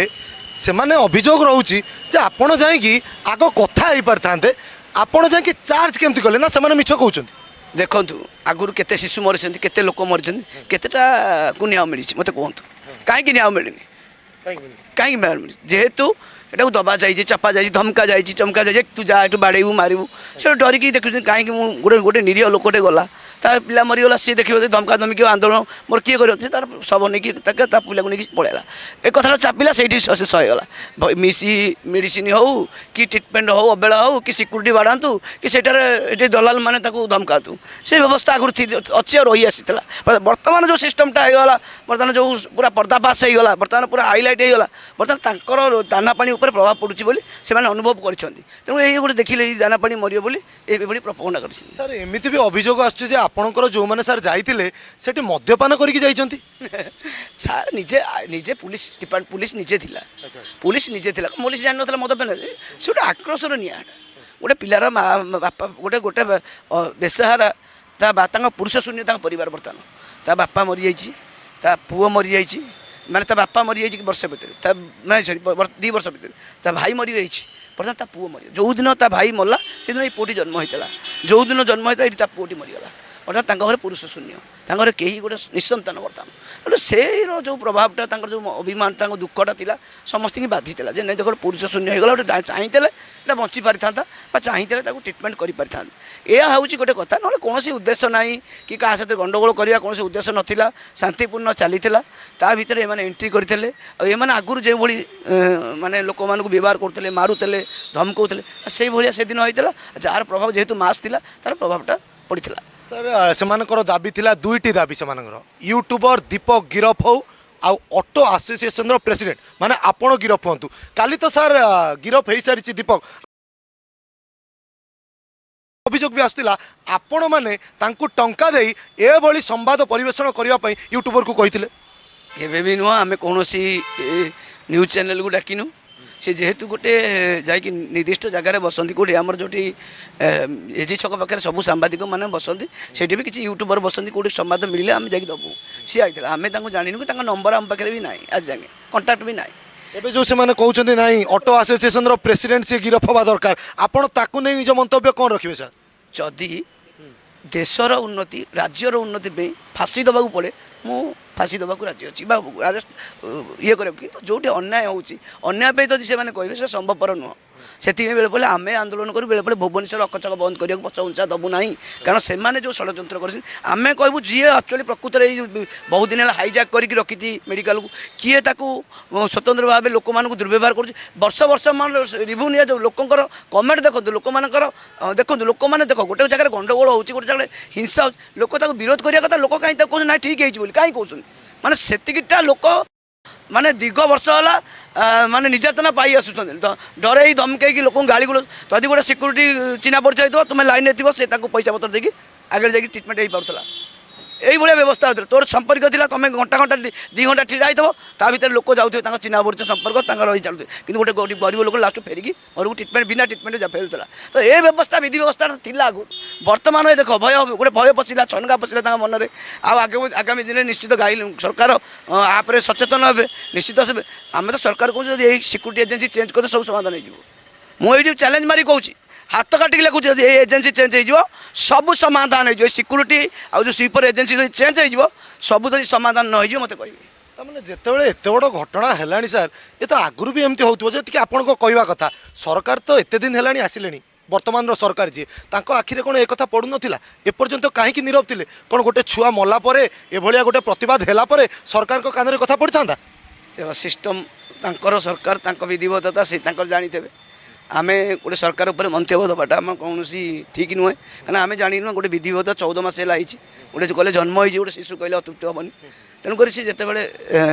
ସେମାନେ ଅଭିଯୋଗ ରହୁଛି ଯେ ଆପଣ ଯାଇକି ଆଗ କଥା ହେଇପାରିଥାନ୍ତେ, ଆପଣ ଯାଇକି ଚାର୍ଜ କେମିତି କଲେ, ନା ସେମାନେ ମିଛ କହୁଛନ୍ତି? ଦେଖନ୍ତୁ, ଆଗରୁ କେତେ ଶିଶୁ ମରିଛନ୍ତି, କେତେ ଲୋକ ମରିଛନ୍ତି, କେତେଟାକୁ ନ୍ୟାୟ ମିଳିଛି ମୋତେ କୁହନ୍ତୁ? କାହିଁକି ନ୍ୟାୟ ମିଳିନି? କାହିଁକି ନ୍ୟାୟ ମିଳିନି? ଯେହେତୁ ଏଟାକୁ ଦବା ଯାଇଛି, ଚାପା ଯାଇଛି, ଧମକା ଯାଇଛି, ଚମକା ଯାଇଛି, ତୁ ଯା ଏଠୁ, ବାଡ଼େଇବୁ, ମାରିବୁ। ସେ ଡରିକି ଦେଖୁଛନ୍ତି, କାହିଁକି ମୁଁ ଗୋଟେ ଗୋଟେ ନିରୀହ ଲୋକଟେ ଗଲା, ତା ପିଲା ମରିଗଲା, ସିଏ ଦେଖିବ ଯେ ଧମକା ଧମକି ଆନ୍ଦୋଳନ ମୋର କିଏ କରିବ? ସେ ତାର ଶବ ନେଇକି, ତାকে ତା ପିଲାକୁ ନେଇକି ପଳେଇଲା। ଏ କଥାଟା ଚାପିଲା, ସେଇଠି ଶେଷ ହେଇଗଲା। ମିସି ମେଡ଼ିସିନ ହଉ କି ଟ୍ରିଟମେଣ୍ଟ ହଉ, ଅବହେଳା ହଉ କି ସିକ୍ୟୁରିଟି ବାଢ଼ାନ୍ତୁ କି ସେଇଟାରେ ଏଠି ଦଲାଲ ମାନେ ତାକୁ ଧମକାନ୍ତୁ, ସେ ବ୍ୟବସ୍ଥା ଆଗରୁ ଅଛି ଆଉ ରହି ଆସିଥିଲା। ବର୍ତ୍ତମାନ ଯେଉଁ ସିଷ୍ଟମଟା ହେଇଗଲା, ବର୍ତ୍ତମାନ ଯେଉଁ ପୁରା ପର୍ଦ୍ଦାଫାଶ ହେଇଗଲା, ବର୍ତ୍ତମାନ ପୁରା ହାଇଲାଇଟ୍ ହେଇଗଲା, ବର୍ତ୍ତମାନ ତାଙ୍କର ଦାନା ପାଣି ଉପରେ ପ୍ରଭାବ ପଡ଼ୁଛି ବୋଲି ସେମାନେ ଅନୁଭବ କରିଛନ୍ତି। ତେଣୁ ଏଇ ଗୋଟେ ଦେଖିଲେ ଏଇ ଦାନା ପାଣି ମରିବ ବୋଲି ଏଭଳି ପ୍ରପୋଗଣ୍ଡା କରିଛନ୍ତି। ସାର୍, ଏମିତି ବି ଅଭିଯୋଗ ଆସୁଛି ଯେ ଆପଣଙ୍କର ଯେଉଁମାନେ ସାର୍ ଯାଇଥିଲେ, ସେଠି ମଦ୍ୟପାନ କରିକି ଯାଇଛନ୍ତି। ସାର୍, ନିଜେ ନିଜେ ପୁଲିସ ଡିପାର୍ଟ, ପୁଲିସ ନିଜେ ଥିଲା, ପୁଲିସ ନିଜେ ଥିଲା, ପୋଲିସ ଜାଣିନଥିଲା ମଦ ପାନ? ସେ ଗୋଟେ ଆକ୍ରୋଶର ନିଆଁ। ଗୋଟେ ପିଲାର ମା ବାପା ଗୋଟେ ଗୋଟେ ବେସାହାରା, ତା ତାଙ୍କ ପୁରୁଷ ଶୂନ୍ୟ ତାଙ୍କ ପରିବାର। ବର୍ତ୍ତମାନ ତା ବାପା ମରିଯାଇଛି, ତା ପୁଅ ମରିଯାଇଛି, ମାନେ ତା ବାପା ମରିଯାଇଛି କି ବର୍ଷେ ଭିତରେ, ତା ମାନେ ସରି, 2 ବର୍ଷ ଭିତରେ ତା ଭାଇ ମରିଯାଇଛି, ବର୍ତ୍ତମାନ ତା ପୁଅ ମରିବ। ଯେଉଁଦିନ ତା ଭାଇ ମଲା, ସେଦିନ ଏଇ ପୁଅଟି ଜନ୍ମ ହେଇଥିଲା। ଯେଉଁଦିନ ଜନ୍ମ ହେଇଥିଲା, ଏଇଠି ତା ପୁଅଟି ମରିଗଲା। ଅର୍ଥାତ୍ ତାଙ୍କ ଘରେ ପୁରୁଷ ଶୂନ୍ୟ, ତାଙ୍କ ଘରେ କେହି ଗୋଟେ ନିଃସନ୍ତାନ ବର୍ତ୍ତମାନ। ତେଣୁ ସେଇର ଯେଉଁ ପ୍ରଭାବଟା, ତାଙ୍କର ଯେଉଁ ଅଭିମାନ, ତାଙ୍କ ଦୁଃଖଟା ଥିଲା, ସମସ୍ତଙ୍କୁ ବାଧିଥିଲା ଯେ ନାଇଁ ଦେଖ, ଗୋଟେ ପୁରୁଷ ଶୂନ୍ୟ ହେଇଗଲା। ଗୋଟେ ଚାହିଁଥିଲେ ଏଇଟା ବଞ୍ଚି ପାରିଥାନ୍ତା ବା ଚାହିଁଥିଲେ ତାକୁ ଟ୍ରିଟମେଣ୍ଟ କରିପାରିଥାନ୍ତା। ଏହା ହେଉଛି ଗୋଟେ କଥା, ନହେଲେ କୌଣସି ଉଦ୍ଦେଶ୍ୟ ନାହିଁ କି କାହା ସହିତ ଗଣ୍ଡଗୋଳ କରିବା କୌଣସି ଉଦ୍ଦେଶ୍ୟ ନଥିଲା। ଶାନ୍ତିପୂର୍ଣ୍ଣ ଚାଲିଥିଲା। ତା ଭିତରେ ଏମାନେ ଏଣ୍ଟ୍ରି କରିଥିଲେ। ଆଉ ଏମାନେ ଆଗରୁ ଯେଉଁଭଳି ମାନେ ଲୋକମାନଙ୍କୁ ବ୍ୟବହାର କରୁଥିଲେ, ମାରୁଥିଲେ, ଧମକଉଥିଲେ, ସେଇଭଳିଆ ସେଦିନ ହେଇଥିଲା, ଯାହାର ପ୍ରଭାବ ଯେହେତୁ ମାସ୍ ଥିଲା, ତାର ପ୍ରଭାବଟା ପଡ଼ିଥିଲା। ସାର୍, ସେମାନଙ୍କର ଦାବି ଥିଲା, ଦୁଇଟି ଦାବି ସେମାନଙ୍କର, ୟୁଟ୍ୟୁବର ଦୀପକ ଗିରଫ ହଉ ଆଉ ଅଟୋ ଆସୋସିଏସନର ପ୍ରେସିଡେଣ୍ଟ ମାନେ ଆପଣ ଗିରଫ ହୁଅନ୍ତୁ। କାଲି ତ ସାର୍ ଗିରଫ ହେଇସାରିଛି ଦୀପକ। ଅଭିଯୋଗ ବି ଆସୁଥିଲା, ଆପଣମାନେ ତାଙ୍କୁ ଟଙ୍କା ଦେଇ ଏଭଳି ସମ୍ବାଦ ପରିବେଷଣ କରିବା ପାଇଁ ୟୁଟ୍ୟୁବରକୁ କହିଥିଲେ। କେବେ ବି ନୁହଁ। ଆମେ କୌଣସି ନ୍ୟୁଜ୍ ଚ୍ୟାନେଲକୁ ଡାକିନୁ। ସେ ଯେହେତୁ ଗୋଟେ ଯାଇକି ନିର୍ଦ୍ଦିଷ୍ଟ ଜାଗାରେ ବସନ୍ତି, କେଉଁଠି ଆମର ଯେଉଁଠି ଏଜି ଛକ ପାଖରେ ସବୁ ସାମ୍ବାଦିକମାନେ ବସନ୍ତି, ସେଇଠି ବି କିଛି ୟୁଟ୍ୟୁବର ବସନ୍ତି। କେଉଁଠି ସମ୍ବାଦ ମିଳିଲେ ଆମେ ଯାଇକି ଦେବୁ। ସିଏ ଆଇଥିଲା, ଆମେ ତାଙ୍କୁ ଜାଣିନୁ କି ତାଙ୍କ ନମ୍ବର ଆମ ପାଖରେ ବି ନାହିଁ, ଆଜି ଯାଏଁ କଣ୍ଟାକ୍ଟ ବି ନାହିଁ। ଏବେ ଯେଉଁ ସେମାନେ କହୁଛନ୍ତି ନାହିଁ, ଅଟୋ ଆସୋସିଏସନର ପ୍ରେସିଡେଣ୍ଟ ସିଏ ଗିରଫ ହେବା ଦରକାର, ଆପଣ ତାକୁ ନେଇ ନିଜ ମନ୍ତବ୍ୟ କ'ଣ ରଖିବେ ସାର୍? ଯଦି ଦେଶର ଉନ୍ନତି, ରାଜ୍ୟର ଉନ୍ନତି ପାଇଁ ଫାଶୀ ଦେବାକୁ ପଡ଼େ, ମୁଁ ଫାଶୀ ଦେବାକୁ ରାଜି ଅଛି ବା ଆରେଷ୍ଟ ଇଏ କରିବାକୁ। କିନ୍ତୁ ଯେଉଁଠି ଅନ୍ୟାୟ ହେଉଛି, ଅନ୍ୟାୟ ପାଇଁ ଯଦି ସେମାନେ କହିବେ, ସେ ସମ୍ଭବପର ନୁହଁ। ସେଥିପାଇଁ ବେଳେ ବେଳେ ଆମେ ଆନ୍ଦୋଳନ କରୁ, ବେଳେ ବେଳେ ଭୁବନେଶ୍ୱର ଅକଚକ ବନ୍ଦ କରିବାକୁ ପଛଘୁଞ୍ଚା ଦେବୁ ନାହିଁ। କାରଣ ସେମାନେ ଯେଉଁ ଷଡ଼ଯନ୍ତ୍ର କରିଛନ୍ତି, ଆମେ କହିବୁ ଯିଏ ଆକ୍ଚୁଆଲି ପ୍ରକୃତରେ ଏଇ ଯେଉଁ ବହୁତ ଦିନ ହେଲା ହାଇଜାକ୍ କରିକି ରଖିଛି ମେଡ଼ିକାଲକୁ, କିଏ ତାକୁ ସ୍ୱତନ୍ତ୍ର ଭାବେ ଲୋକମାନଙ୍କୁ ଦୁର୍ବ୍ୟବହାର କରୁଛି ବର୍ଷ ବର୍ଷ। ମାନେ ରିଭ୍ୟୁ ନିଆଯାଉ, ଲୋକଙ୍କର କମେଣ୍ଟ ଦେଖନ୍ତୁ, ଲୋକମାନଙ୍କର ଦେଖନ୍ତୁ। ଲୋକମାନେ ଦେଖ, ଗୋଟେ ଜାଗାରେ ଗଣ୍ଡଗୋଳ ହେଉଛି, ଗୋଟେ ଜାଗାରେ ହିଂସା ହେଉଛି, ଲୋକ ତାକୁ ବିରୋଧ କରିବା କଥା। ଲୋକ କାହିଁ ତାକୁ କହୁଛନ୍ତି ନାଇଁ ଠିକ୍ ହେଇଛି ବୋଲି? କାହିଁ କହୁଛନ୍ତି? ମାନେ ସେତିକିଟା ଲୋକ ମାନେ ଦୀର୍ଘ ବର୍ଷ ହେଲା ମାନେ ନିର୍ଯାତନା ପାଇ ଆସୁଛନ୍ତି, ଡରେଇ ଧମକେଇକି ଲୋକଙ୍କୁ ଗାଳି ଗୁଲଜ। ଯଦି ଗୋଟେ ସିକ୍ୟୁରିଟି ଚିହ୍ନା ପରିଚୟ ହେଇଥିବ, ତୁମେ ଲାଇନ୍ରେ ଥିବ, ସେ ତାକୁ ପଇସା ପତ୍ର ଦେଇକି ଆଗରେ ଯାଇକି ଟ୍ରିଟମେଣ୍ଟ ହେଇପାରୁଥିଲା। ଏଇଭଳିଆ ବ୍ୟବସ୍ଥା ହେଉଥିଲା। ତୋର ସମ୍ପର୍କ ଥିଲା, ତମେ ଘଣ୍ଟା ଘଣ୍ଟା 2 ଘଣ୍ଟା ଛିଡ଼ା ହେଇଥିବ, ତା ଭିତରେ ଲୋକ ଯାଉଥିବେ, ତାଙ୍କ ଚିହ୍ନା ପରିଚୟ ସମ୍ପର୍କ ତାଙ୍କର ରହି ଚାଲୁଥିବେ। କିନ୍ତୁ ଗୋଟେ ଗରିବ ଲୋକ ଲାଷ୍ଟକୁ ଫେରିକି ଘରକୁ ଟ୍ରିଟମେଣ୍ଟ, ବିନା ଟ୍ରିଟମେଣ୍ଟ ଫେରୁଥିଲା। ତ ଏ ବ୍ୟବସ୍ଥା, ବିଧି ବ୍ୟବସ୍ଥା ଥିଲା ଆଗରୁ। ବର୍ତ୍ତମାନ ଏ ଦେଖ, ଭୟ, ଗୋଟେ ଭୟ ପଶିଲା, ଛନକା ପଶିଲା ତାଙ୍କ ମନରେ। ଆଉ ଆଗାମୀ ଦିନରେ ନିଶ୍ଚିତ ଗାଇ ସରକାର ଆପରେ ସଚେତନ ହେବେ, ନିଶ୍ଚିତ ହେବେ। ଆମେ ତ ସରକାର କହୁଛୁ, ଯଦି ଏଇ ସିକ୍ୟୁରିଟି ଏଜେନ୍ସି ଚେଞ୍ଜ କଲେ ସବୁ ସମାଧାନ ହେଇଯିବ। ମୁଁ ଏଇଠି ଚ୍ୟାଲେଞ୍ଜ ମାରି କହୁଛି, ହାତ କାଟିକି ଲେଖୁଛି, ଯଦି ଏଇ ଏଜେନ୍ସି ଚେଞ୍ଜ ହେଇଯିବ, ସବୁ ସମାଧାନ ହେଇଯିବ। ସିକ୍ୟୁରିଟି ଆଉ ଯେଉଁ ସୁଇପର ଏଜେନ୍ସି ଯଦି ଚେଞ୍ଜ ହେଇଯିବ, ସବୁ ଯଦି ସମାଧାନ ନ ହେଇଯିବ, ମୋତେ କହିବେ। ତାମାନେ ଯେତେବେଳେ ଏତେ ବଡ଼ ଘଟଣା ହେଲାଣି ସାର୍, ଏ ତ ଆଗରୁ ବି ଏମିତି ହେଉଥିବ, ଯେତିକି ଆପଣଙ୍କ କହିବା କଥା। ସରକାର ତ ଏତେ ଦିନ ହେଲାଣି ଆସିଲେଣି, ବର୍ତ୍ତମାନର ସରକାର ଯିଏ, ତାଙ୍କ ଆଖିରେ କ'ଣ ଏ କଥା ପଡ଼ୁନଥିଲା? ଏପର୍ଯ୍ୟନ୍ତ କାହିଁକି ନୀରବ ଥିଲେ? କ'ଣ ଗୋଟେ ଛୁଆ ମଲା ପରେ, ଏଭଳିଆ ଗୋଟେ ପ୍ରତିବାଦ ହେଲା ପରେ ସରକାରଙ୍କ କାନରେ କଥା ପଡ଼ିଥାନ୍ତା? ଦେଖ, ସିଷ୍ଟମ୍ ତାଙ୍କର, ସରକାର ତାଙ୍କ ବିଧିବଦ୍ଧତା ସେ ତାଙ୍କର ଜାଣିଥିବେ। ଆମେ ଗୋଟେ ସରକାର ଉପରେ ମନ୍ତବ୍ୟ ଦେବାଟା ଆମ କୌଣସି ଠିକ୍ ନୁହେଁ, କାରଣ ଆମେ ଜାଣିନୁ। ଗୋଟେ ବିଧିବଦ୍ଧ 14 ମାସ ହେଲା ହେଇଛି, ଗୋଟେ କହିଲେ ଜନ୍ମ ହେଇଛି ଗୋଟେ ଶିଶୁ କହିଲେ ଅତୃପ୍ତି ହେବନି। ତେଣୁକରି ସେ ଯେତେବେଳେ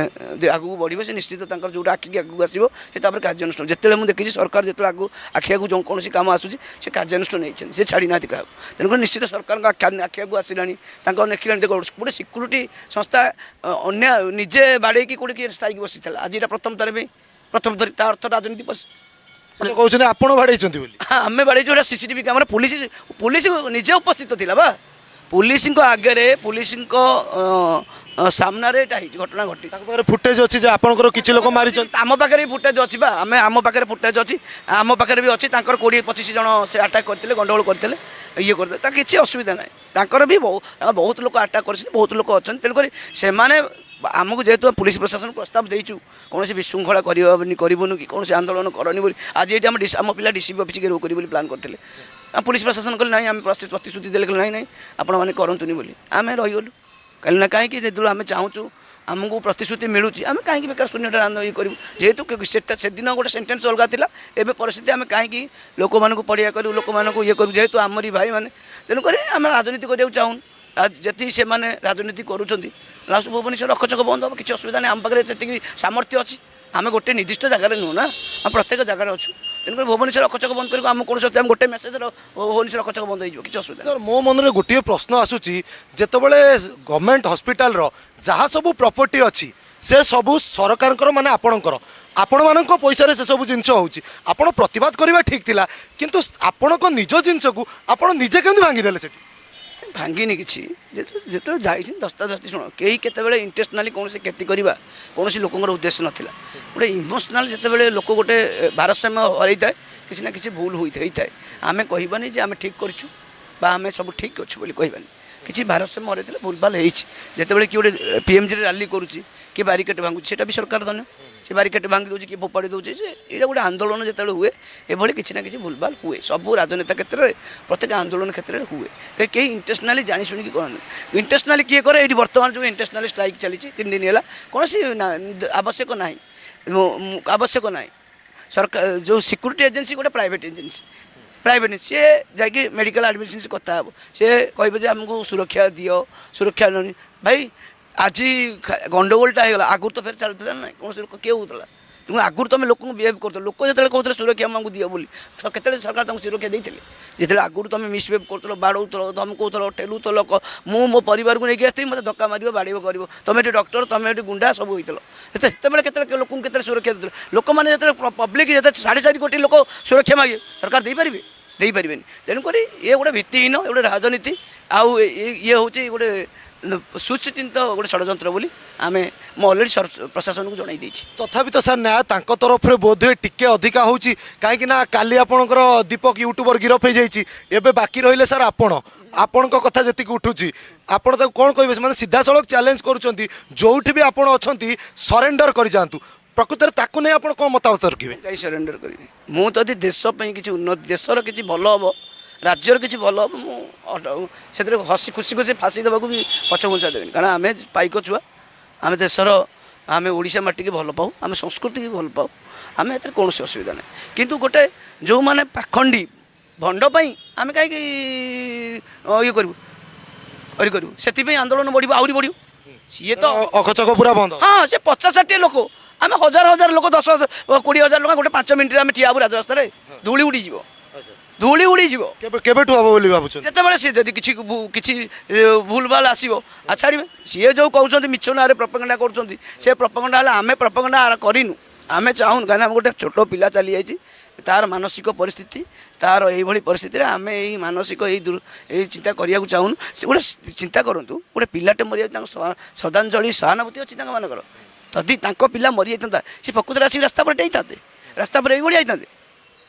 ଆଗକୁ ବଢ଼ିବ, ସେ ନିଶ୍ଚିତ ତାଙ୍କର ଯେଉଁଟା ଆଖିକି ଆଗକୁ ଆସିବ, ସେ ତାପରେ କାର୍ଯ୍ୟାନୁଷ୍ଠାନ। ଯେତେବେଳେ ମୁଁ ଦେଖିଛି, ସରକାର ଯେତେବେଳେ ଆଗକୁ ଆଖି ଆଗକୁ ଯେଉଁ କୌଣସି କାମ ଆସୁଛି, ସେ କାର୍ଯ୍ୟାନୁଷ୍ଠାନ ନେଇଛନ୍ତି, ସେ ଛାଡ଼ି ନାହାନ୍ତି କାହାକୁ। ତେଣୁକରି ନିଶ୍ଚିତ ସରକାରଙ୍କ ଆଖି ଆଗକୁ ଆସିଲାଣି, ତାଙ୍କ ଦେଖିଲାଣି। ଦେଖ, ଗୋଟେ ସିକ୍ୟୁରିଟି ସଂସ୍ଥା ଅନ୍ୟ ନିଜେ ବାଡ଼େଇକି କୋଉଠି କିଏ ଷ୍ଟ୍ରାଇକ୍ ବସିଥିଲା? ଆଜି ଏଇଟା ପ୍ରଥମ ଥର ପାଇଁ, ପ୍ରଥମ ଥର। ତା ଅର୍ଥ ରାଜନୀତି ପଶି ସେ ତ କହୁଛନ୍ତି ଆପଣ ବାଡ଼େଇଛନ୍ତି ବୋଲି। ଆମେ ବାଡ଼େଇଛୁ। ଏଇଟା ସିସିଟିଭି କ୍ୟାମେରା, ପୋଲିସ ପୋଲିସ ନିଜେ ଉପସ୍ଥିତ ଥିଲା ବା ପୋଲିସଙ୍କ ଆଗରେ, ପୋଲିସଙ୍କ ଅ, ଅ, ସାମ୍ନାରେ ଏଇଟା ହେଇଛି, ଘଟଣା ଘଟିଛି। ତାଙ୍କ ପାଖରେ ଫୁଟେଜ ଅଛି ଯେ ଆପଣଙ୍କର କିଛି ଲୋକ ମାରିଛନ୍ତି। ଆମ ପାଖରେ ବି ଫୁଟେଜ ଅଛି ବା ଆମେ ଆମ ପାଖରେ ଫୁଟେଜ ଅଛି, ଆମ ପାଖରେ ବି ଅଛି। ତାଙ୍କର 20-25 ଜଣ ସେ ଆଟାକ୍ କରିଥିଲେ, ଗଣ୍ଡଗୋଳ କରିଥିଲେ, ଇଏ କରିଥିଲେ। ତା କିଛି ଅସୁବିଧା ନାହିଁ। ତାଙ୍କର ବି ବହୁତ ଲୋକ ଆଟାକ୍ କରିଛନ୍ତି, ବହୁତ ଲୋକ ଅଛନ୍ତି। ତେଣୁକରି ସେମାନେ ଆମକୁ, ଯେହେତୁ ପୁଲିସ ପ୍ରଶାସନ ପ୍ରସ୍ତାବ ଦେଇଛୁ, କୌଣସି ବିଶୃଙ୍ଖଳା କରିବନି, କରିବୁନି କି କୌଣସି ଆନ୍ଦୋଳନ କରନି ବୋଲି। ଆଜି ଏଇଠି ଆମ ପିଲା ଡିସିପି ଅଫିସ ଘେରାଉ କରିବେ ବୋଲି ପ୍ଲାନ୍ କରିଥିଲେ। ଆଉ ପୁଲିସ ପ୍ରଶାସନ କହିଲେ ନାହିଁ, ଆମେ ପ୍ରତିଶ୍ରୁତି ଦେଲେ, କହିଲେ ନାହିଁ ନାହିଁ, ଆପଣମାନେ କରନ୍ତୁନି ବୋଲି। ଆମେ ରହିଗଲୁ। କାହିଁକି ନା କାହିଁକି ଯେତେବେଳେ ଆମେ ଚାହୁଁଛୁ, ଆମକୁ ପ୍ରତିଶ୍ରୁତି ମିଳୁଛି, ଆମେ କାହିଁକି ବେକାର ଶୂନ୍ୟଟା ଇଏ କରିବୁ? ଯେହେତୁ ସେଟା ସେଦିନ ଗୋଟେ ସେଣ୍ଟେନ୍ସ ଅଲଗା ଥିଲା, ଏବେ ପରିସ୍ଥିତି, ଆମେ କାହିଁକି ଲୋକମାନଙ୍କୁ ପଡ଼ିଆ କରିବୁ, ଲୋକମାନଙ୍କୁ ଇଏ କରିବୁ? ଯେହେତୁ ଆମରି ଭାଇମାନେ, ତେଣୁକରି ଆମେ ରାଜନୀତି କରିବାକୁ ଚାହୁଁନୁ। ଆଉ ଯେତିକି ସେମାନେ ରାଜନୀତି କରୁଛନ୍ତି, ଲାଷ୍ଟ ଭୁବନେଶ୍ୱର ଅକଚକ ବନ୍ଦ ହେବ, କିଛି ଅସୁବିଧା ନାହିଁ। ଆମ ପାଖରେ ସେତିକି ସାମର୍ଥ୍ୟ ଅଛି। ଆମେ ଗୋଟେ ନିର୍ଦ୍ଦିଷ୍ଟ ଜାଗାରେ ନୁହଁ ନା, ଆମେ ପ୍ରତ୍ୟେକ ଜାଗାରେ ଅଛୁ। ତେଣୁକରି ଭୁବନେଶ୍ୱର ଅକଚକ ବନ୍ଦ କରିବାକୁ ଆମ କୌଣସି, ଆମେ ଗୋଟେ ମେସେଜର ଭୁବନେଶ୍ୱର ଅକଚକ ବନ୍ଦ ହେଇଯିବ, କିଛି ଅସୁବିଧା ନାହିଁ। ସାର୍, ମୋ ମନରେ ଗୋଟିଏ ପ୍ରଶ୍ନ ଆସୁଛି। ଯେତେବେଳେ ଗଭର୍ଣ୍ଣମେଣ୍ଟ ହସ୍ପିଟାଲର ଯାହା ସବୁ ପ୍ରପର୍ଟି ଅଛି, ସେ ସବୁ ସରକାରଙ୍କର, ମାନେ ଆପଣଙ୍କର, ଆପଣମାନଙ୍କ ପଇସାରେ ସେସବୁ ଜିନିଷ ହେଉଛି, ଆପଣ ପ୍ରତିବାଦ କରିବା ଠିକ୍ ଥିଲା। କିନ୍ତୁ ଆପଣଙ୍କ ନିଜ ଜିନିଷକୁ ଆପଣ ନିଜେ କେମିତି ଭାଙ୍ଗିଦେଲେ ସେଠି? ଭାଙ୍ଗିନି କିଛି। ଯେତେବେଳେ ଯେତେବେଳେ ଯାଇଛି ଧସ୍ତାଧସ୍ତି, ଶୁଣ, କେହି କେତେବେଳେ ଇଣ୍ଟେନ୍ସନାଲି କୌଣସି କ୍ଷତି କରିବା କୌଣସି ଲୋକଙ୍କର ଉଦ୍ଦେଶ୍ୟ ନଥିଲା। ଗୋଟେ ଇମୋସନାଲ୍, ଯେତେବେଳେ ଲୋକ ଗୋଟେ ଭାରସାମ୍ୟ ହରାଇଥାଏ, କିଛି ନା କିଛି ଭୁଲ ହୋଇଥାଏ, ହେଇଥାଏ। ଆମେ କହିବାନି ଯେ ଆମେ ଠିକ୍ କରିଛୁ ବା ଆମେ ସବୁ ଠିକ୍ ଅଛୁ ବୋଲି କହିବାନି। କିଛି ଭାରସାମ୍ୟ ହରାଇଥିଲେ, ଭୁଲଭାଲ ହେଇଛି। ଯେତେବେଳେ କିଏ ଗୋଟେ ପିଏମ୍ଜିରେ ରାଲି କରୁଛି, କିଏ ବାରିକେଟ୍ ଭାଙ୍ଗୁଛି, ସେଇଟା ବି ସରକାର ଧନ୍ୟ। ସେ ବାରିକେଟ୍ ଭାଙ୍ଗି ଦେଉଛି, କିଏ ଫୋପାଡ଼ି ଦେଉଛି। ସେ ଏଇଟା ଗୋଟେ ଆନ୍ଦୋଳନ ଯେତେବେଳେ ହୁଏ, ଏଭଳି କିଛି ନା କିଛି ଭୁଲଭାଲ ହୁଏ। ସବୁ ରାଜନେତା କ୍ଷେତ୍ରରେ, ପ୍ରତ୍ୟେକ ଆନ୍ଦୋଳନ କ୍ଷେତ୍ରରେ ହୁଏ। କେହି ଇଣ୍ଟେନ୍ସନାଲି ଜାଣି ଶୁଣିକି କରନ୍ତି? ଇଣ୍ଟେନ୍ସନାଲି କିଏ କରେ? ଏଇଠି ବର୍ତ୍ତମାନ ଯେଉଁ ଇଣ୍ଟେନ୍ସନାଲି ଷ୍ଟ୍ରାଇକ୍ ଚାଲିଛି 3 ଦିନ ହେଲା, କୌଣସି ଆବଶ୍ୟକ ନାହିଁ, ଆବଶ୍ୟକ ନାହିଁ। ସରକାର ଯେଉଁ ସିକ୍ୟୁରିଟି ଏଜେନ୍ସି, ଗୋଟେ ପ୍ରାଇଭେଟ୍ ଏଜେନ୍ସି, ପ୍ରାଇଭେଟ୍, ସିଏ ଯାଇକି ମେଡ଼ିକାଲ ଆଡ଼ମିସନ୍ କଥା ହେବ, ସିଏ କହିବେ ଯେ ଆମକୁ ସୁରକ୍ଷା ଦିଅ, ସୁରକ୍ଷା ନିଅନି। ଭାଇ, ଆଜି ଗଣ୍ଡଗୋଳଟା ହେଇଗଲା, ଆଗରୁ ତ ଫେର ଚାଲୁଥିଲା ନା ନାଇଁ? କୌଣସି ଲୋକ କିଏ ହେଉଥିଲା? ତେଣୁ ଆଗରୁ ତୁମେ ଲୋକଙ୍କୁ ବିହେଭ୍ କରୁଥିଲ। ଲୋକ ଯେତେବେଳେ କହୁଥିଲେ ସୁରକ୍ଷା ଆମକୁ ଦିଅ ବୋଲି, କେତେବେଳେ ସରକାର ତାଙ୍କୁ ସୁରକ୍ଷା ଦେଇଥିଲେ? ଯେତେବେଳେ ଆଗରୁ ତୁମେ ମିସବିହେଭ୍ କରୁଥିଲ, ବାଡ଼ଉଥିଲ, ଧମକଉଥିଲ, ଠେଲୁଥିଲ, ମୁଁ ମୋ ପରିବାରକୁ ନେଇକି ଆସିଥିଲି, ମୋତେ ଧକ୍କା ମାରିବ, ବାଡ଼େଇବ, କରିବ, ତୁମେ ଏଠି ଡକ୍ଟର, ତୁମେ ଏଠି ଗୁଣ୍ଡା, ସବୁ ହେଇଥିଲ। ସେତେବେଳେ କେତେବେଳେ ଲୋକଙ୍କୁ କେତେବେଳେ ସୁରକ୍ଷା ଦେଉଥିଲ? ଲୋକମାନେ ଯେତେବେଳେ, ପବ୍ଲିକ୍ ଯେତେବେଳେ 4.5 କୋଟି ଲୋକ ସୁରକ୍ଷା ମାଗିବେ, ସରକାର ଦେଇପାରିବେ? ଦେଇପାରିବେନି। ତେଣୁକରି ଇଏ ଗୋଟେ ଭିତ୍ତିହୀନ, ଏ ଗୋଟେ ରାଜନୀତି, ଆଉ ଇଏ ହେଉଛି ଗୋଟେ ସୁଚିନ୍ତିତ ଗୋଟେ ଷଡ଼ଯନ୍ତ୍ର ବୋଲି ମୁଁ ଅଲରେଡ଼ି ପ୍ରଶାସନକୁ ଜଣାଇ ଦେଇଛି। ତଥାପି ତ ସାର୍, ନ୍ୟାୟ ତାଙ୍କ ତରଫରେ ବୋଧହୁଏ ଟିକେ ଅଧିକା ହେଉଛି, କାହିଁକି ନା କାଲି ଆପଣଙ୍କର ଦୀପକ ୟୁଟ୍ୟୁବର ଗିରଫ ହେଇଯାଇଛି। ଏବେ ବାକି ରହିଲେ ସାର୍ ଆପଣ। ଆପଣଙ୍କ କଥା ଯେତିକି ଉଠୁଛି, ଆପଣ ତାକୁ କ'ଣ କହିବେ? ସେମାନେ ସିଧାସଳଖ ଚ୍ୟାଲେଞ୍ଜ କରୁଛନ୍ତି, ଯୋଉଠି ବି ଆପଣ ଅଛନ୍ତି ସରେଣ୍ଡର କରିଯାଆନ୍ତୁ। ପ୍ରକୃତରେ ତାକୁ ନେଇ ଆପଣ କ'ଣ ମତାମତ ରଖିବେ? କାହିଁ ସରେଣ୍ଡର କରିବି ମୁଁ? ଯଦି ଦେଶ ପାଇଁ କିଛି ଉନ୍ନତି, ଦେଶର କିଛି ଭଲ ହେବ, ରାଜ୍ୟର କିଛି ଭଲ ହେବ, ମୁଁ ସେଥିରେ ହସି ଖୁସି ଖୁସି ଫାଶୀ ଦେବାକୁ ବି ପଛଘୁଞ୍ଚା ଦେବିନି। କାରଣ ଆମେ ପାଇକ ଛୁଆ, ଆମେ ଦେଶର, ଆମେ ଓଡ଼ିଶା ମାଟିକି ଭଲ ପାଉ, ଆମେ ସଂସ୍କୃତିକି ଭଲ ପାଉ, ଆମେ ଏଥିରେ କୌଣସି ଅସୁବିଧା ନାହିଁ। କିନ୍ତୁ ଗୋଟେ ଯେଉଁମାନେ ପାଖଣ୍ଡି ଭଣ୍ଡ ପାଇଁ ଆମେ କାହିଁକି ଇଏ କରିବୁ, କରିବୁ? ସେଥିପାଇଁ ଆନ୍ଦୋଳନ ବଢ଼ିବ, ଆହୁରି ବଢ଼ିବ। ସିଏ ତ ଅଖଚକ ପୁରା ବନ୍ଦ। ହଁ, ସେ 50-60 ଲୋକ, ଆମେ ହଜାର ହଜାର ଲୋକ, 10,000, 20,000 ଲୋକ। ଗୋଟେ 5 ମିନିଟ୍ରେ ଆମେ ଠିଆ ହେବୁ ରାଜରାସ୍ତାରେ, ଧୂଳି ଉଡ଼ିଯିବ, ଧୂଳି ଉଡ଼ିଯିବ। କେବେ କେବେଠୁ ହବ ବୋଲି ଭାବୁଛନ୍ତି? ଯେତେବେଳେ ସିଏ ଯଦି କିଛି ଭୁଲ ଭାଲ ଆସିବ ଆଉ ଛାଡ଼ିବେ। ସିଏ ଯେଉଁ କହୁଛନ୍ତି, ମିଛ ନାଁରେ ପ୍ରପଗଣ୍ଡା କରୁଛନ୍ତି, ସେ ପ୍ରପଗଣ୍ଡା ହେଲେ ଆମେ ପ୍ରପଗଣ୍ଡା କରିନୁ, ଆମେ ଚାହୁଁନୁ। କାହିଁକିନା ଆମେ ଗୋଟେ ଛୋଟ ପିଲା ଚାଲିଯାଇଛି, ତାର ମାନସିକ ପରିସ୍ଥିତି, ତାର ଏଇଭଳି ପରିସ୍ଥିତିରେ ଆମେ ଏଇ ମାନସିକ ଏଇ ଚିନ୍ତା କରିବାକୁ ଚାହୁଁନୁ। ସେ ଗୋଟେ ଚିନ୍ତା କରନ୍ତୁ, ଗୋଟେ ପିଲାଟେ ମରିଯାଉଛି, ତାଙ୍କ ଶ୍ରଦ୍ଧାଞ୍ଜଳି, ସହାନୁଭୂତି ଅଛି ତାଙ୍କ ମାନଙ୍କର। ଯଦି ତାଙ୍କ ପିଲା ମରିଯାଇଥାନ୍ତା, ସେ ପ୍ରକୃତରେ ଆସିକି ରାସ୍ତା ଉପରେ ଡେଇଥାନ୍ତେ? ରାସ୍ତା ଉପରେ ଏଇଭଳି ହେଇଥାନ୍ତେ?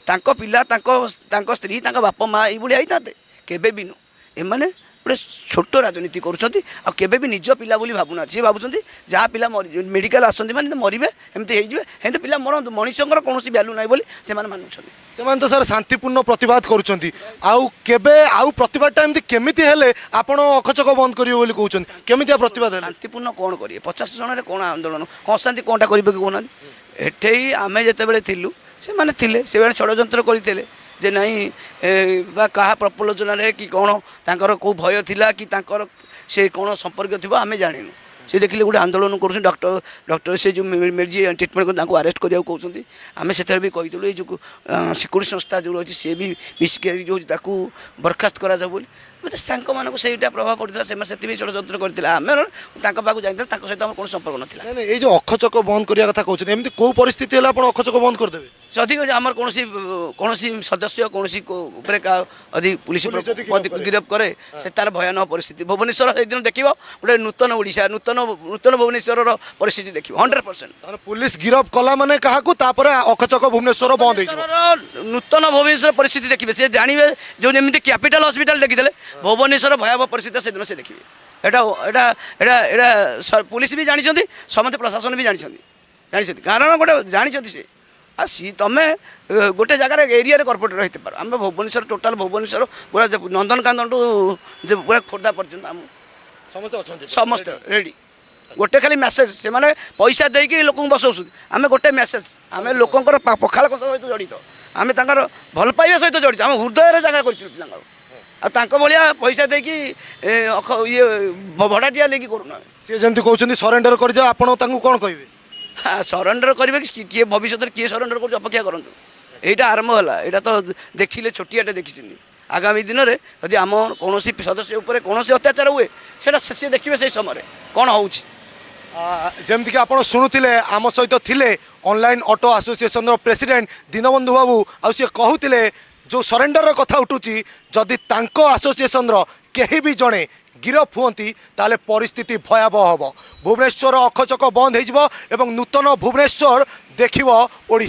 ତାଙ୍କ ପିଲା, ତାଙ୍କ ତାଙ୍କ ସ୍ତ୍ରୀ, ତାଙ୍କ ବାପା ମା ଏଇଭଳି ହେଇଥାନ୍ତେ? କେବେ ବି ନୁହଁ। ଏମାନେ ଗୋଟେ ଛୋଟ ରାଜନୀତି କରୁଛନ୍ତି ଆଉ କେବେ ବି ନିଜ ପିଲା ବୋଲି ଭାବୁନାହାନ୍ତି। ସିଏ ଭାବୁଛନ୍ତି ଯାହା ପିଲା ମରି ମେଡ଼ିକାଲ ଆସନ୍ତି ମାନେ ମରିବେ, ଏମିତି ହେଇଯିବେ, ଏମିତି ପିଲା ମରନ୍ତୁ, ମଣିଷଙ୍କର କୌଣସି ଭ୍ୟାଲୁ ନାହିଁ ବୋଲି ସେମାନେ ମାନୁଛନ୍ତି। ସେମାନେ ତ ସାର୍ ଶାନ୍ତିପୂର୍ଣ୍ଣ ପ୍ରତିବାଦ କରୁଛନ୍ତି। ଆଉ କେବେ ଆଉ ପ୍ରତିବାଦଟା ଏମିତି କେମିତି ହେଲେ ଆପଣ ଅଖଚକ ବନ୍ଦ କରିବେ ବୋଲି କହୁଛନ୍ତି? କେମିତିଆ ପ୍ରତିବାଦ ହେଲେ? ଶାନ୍ତିପୂର୍ଣ୍ଣ କ'ଣ କରିବେ? 50 ଜଣରେ କ'ଣ ଆନ୍ଦୋଳନ, କ'ଣ ଅଶାନ୍ତି କ'ଣଟା କରିବେ କି କହୁନାହାନ୍ତି? ଏଠେଇ ଆମେ ଯେତେବେଳେ ଥିଲୁ, ସେମାନେ ଥିଲେ, ସେମାନେ ଷଡ଼ଯନ୍ତ୍ର କରିଥିଲେ ଯେ ନାଇଁ ବା କାହା ପ୍ରପୋଲୋଚନାରେ କି କ'ଣ ତାଙ୍କର କେଉଁ ଭୟ ଥିଲା କି ତାଙ୍କର ସେ କ'ଣ ସମ୍ପର୍କ ଥିବ, ଆମେ ଜାଣିନୁ। ସେ ଦେଖିଲେ ଗୋଟେ ଆନ୍ଦୋଳନ କରୁଛନ୍ତି, ଡକ୍ଟର ଡକ୍ଟର ସେ ଯେଉଁ ଯିଏ ଟ୍ରିଟମେଣ୍ଟ କରୁଛନ୍ତି ତାଙ୍କୁ ଆରେଷ୍ଟ କରିବାକୁ କହୁଛନ୍ତି। ଆମେ ସେଥିରେ ବି କହିଥିଲୁ, ଏଇ ଯେଉଁ ସିକ୍ୟୁରିଟି ସଂସ୍ଥା ଯେଉଁ ରହିଛି, ସିଏ ବି ମିସ୍କ୍ୟାରେଜ୍ ହେଉଛି, ତାକୁ ବରଖାସ୍ତ କରାଯାଉ ବୋଲି। ମୋତେ ତାଙ୍କମାନଙ୍କୁ ସେଇଟା ପ୍ରଭାବ ପଡ଼ିଥିଲା, ସେମାନେ ସେଥିପାଇଁ ଷଡ଼ଯନ୍ତ୍ର କରିଥିଲେ। ଆମେ ତାଙ୍କ ପାଖକୁ ଯାଇଥିଲୁ, ତାଙ୍କ ସହିତ ଆମର କୌଣସି ସମ୍ପର୍କ ନଥିଲା। ନାଇଁ ନାଇଁ, ଏଇ ଯେଉଁ ଅଖଚକ ବନ୍ଦ କରିବା କଥା କହୁଛନ୍ତି, ଏମିତି କୋଉ ପରିସ୍ଥିତି ହେଲେ ଆପଣ ଅଖଚକ ବନ୍ଦ କରିଦେବେ? ଯଦି ଆମର କୌଣସି କୌଣସି ସଦସ୍ୟ କୌଣସି ଉପରେ ଯଦି ପୁଲିସ ପୁଲିସ ଯଦି ଗିରଫ କରେ। ଗିରଫ କରେ, ସେ ତାର ଭୟାନକ ପରିସ୍ଥିତି ଭୁବନେଶ୍ୱର ସେଇଦିନ ଦେଖିବ। ଗୋଟେ ନୂତନ ଓଡ଼ିଶା, ନୂତନ ନୂତନ ଭୁବନେଶ୍ୱରର ପରିସ୍ଥିତି ଦେଖିବ, 100%। ତାହେଲେ ପୁଲିସ ଗିରଫ କଲା ମାନେ କାହାକୁ, ତାପରେ ଅଖଚକ ଭୁବନେଶ୍ୱର ବନ୍ଦ ହେଇଯିବ? ଭୁବନେଶ୍ୱରର ନୂତନ ଭୁବନେଶ୍ୱର ପରିସ୍ଥିତି ଦେଖିବେ। ସେ ଜାଣିବେ ଯେଉଁ ଯେମିତି କ୍ୟାପିଟାଲ ହସ୍ପିଟାଲ ଦେଖିଥିଲେ, ଭୁବନେଶ୍ୱର ଭୟାବହ ପରିସ୍ଥିତି ସେଦିନ ସେ ଦେଖିବେ। ଏଇଟା ଏଇଟା ଏଇଟା ଏଇଟା ପୁଲିସ ବି ଜାଣିଛନ୍ତି, ସମସ୍ତେ ପ୍ରଶାସନ ବି ଜାଣିଛନ୍ତି ଜାଣିଛନ୍ତି କାରଣ ଗୋଟେ ଜାଣିଛନ୍ତି ସେ। ଆଉ ସିଏ ତମେ ଗୋଟେ ଜାଗାରେ ଏରିଆରେ କର୍ପୋରେଟର ହେଇପାର, ଆମେ ଭୁବନେଶ୍ୱର, ଟୋଟାଲ ଭୁବନେଶ୍ୱର ପୁରା ଯେ ନନ୍ଦନକାନନଠୁ ଯେ ପୁରା ଖୋର୍ଦ୍ଧା ପର୍ଯ୍ୟନ୍ତ ଆମ ସମସ୍ତେ ଅଛନ୍ତି। ସମସ୍ତେ ରେଡ଼ି। ଗୋଟେ ଖାଲି ମେସେଜ, ସେମାନେ ପଇସା ଦେଇକି ଲୋକଙ୍କୁ ବସାଉଛନ୍ତି। ଆମେ ଗୋଟେ ମେସେଜ, ଆମେ ଲୋକଙ୍କର ପଖାଳ କଂସା ସହିତ ଜଡ଼ିତ, ଆମେ ତାଙ୍କର ଭଲ ପାଇବା ସହିତ ଜଡ଼ିତ, ଆମ ହୃଦୟରେ ଜାଗା କରିଛୁ ପିଲାଙ୍କର। ଆଉ ତାଙ୍କ ଭଳିଆ ପଇସା ଦେଇକି ଇଏ ଭଡ଼ାଟିଆ ନେଇକି କରୁନୁ ଆମେ। ସିଏ ଯେମିତି କହୁଛନ୍ତି ସରେଣ୍ଡର କରିଯାଅ, ଆପଣ ତାଙ୍କୁ କ'ଣ କହିବେ? ସରେଣ୍ଡର କରିବେ କି? କିଏ ଭବିଷ୍ୟତରେ କିଏ ସରେଣ୍ଡର କରୁଛି, ଅପେକ୍ଷା କରନ୍ତୁ। ଏଇଟା ଆରମ୍ଭ ହେଲା, ଏଇଟା ତ ଦେଖିଲେ, ଛୋଟିଆଟେ ଦେଖିଛନ୍ତି। ଆଗାମୀ ଦିନରେ ଯଦି ଆମ କୌଣସି ସଦସ୍ୟ ଉପରେ କୌଣସି ଅତ୍ୟାଚାର ହୁଏ, ସେଇଟା ସେ ଦେଖିବେ ସେଇ ସମୟରେ କ'ଣ ହେଉଛି। ଯେମିତିକି ଆପଣ ଶୁଣୁଥିଲେ, ଆମ ସହିତ ଥିଲେ ଅନଲାଇନ୍ ଅଟୋ ଆସୋସିଏସନର ପ୍ରେସିଡେଣ୍ଟ ଦୀନବନ୍ଧୁ ବାବୁ। ଆଉ ସିଏ କହୁଥିଲେ, ଯେଉଁ ସରେଣ୍ଡରର କଥା ଉଠୁଛି, ଯଦି ତାଙ୍କ ଆସୋସିଏସନର କେହି ବି ଜଣେ ଗିରଫ ହୁଅନ୍ତି, ତାହେଲେ ପରିସ୍ଥିତି ଭୟାବହ ହେବ। ଭୁବନେଶ୍ୱର ଅଖଚକ ବନ୍ଦ ହେଇଯିବ ଏବଂ ନୂତନ ଭୁବନେଶ୍ୱର ଦେଖିବ ଓଡ଼ିଶା।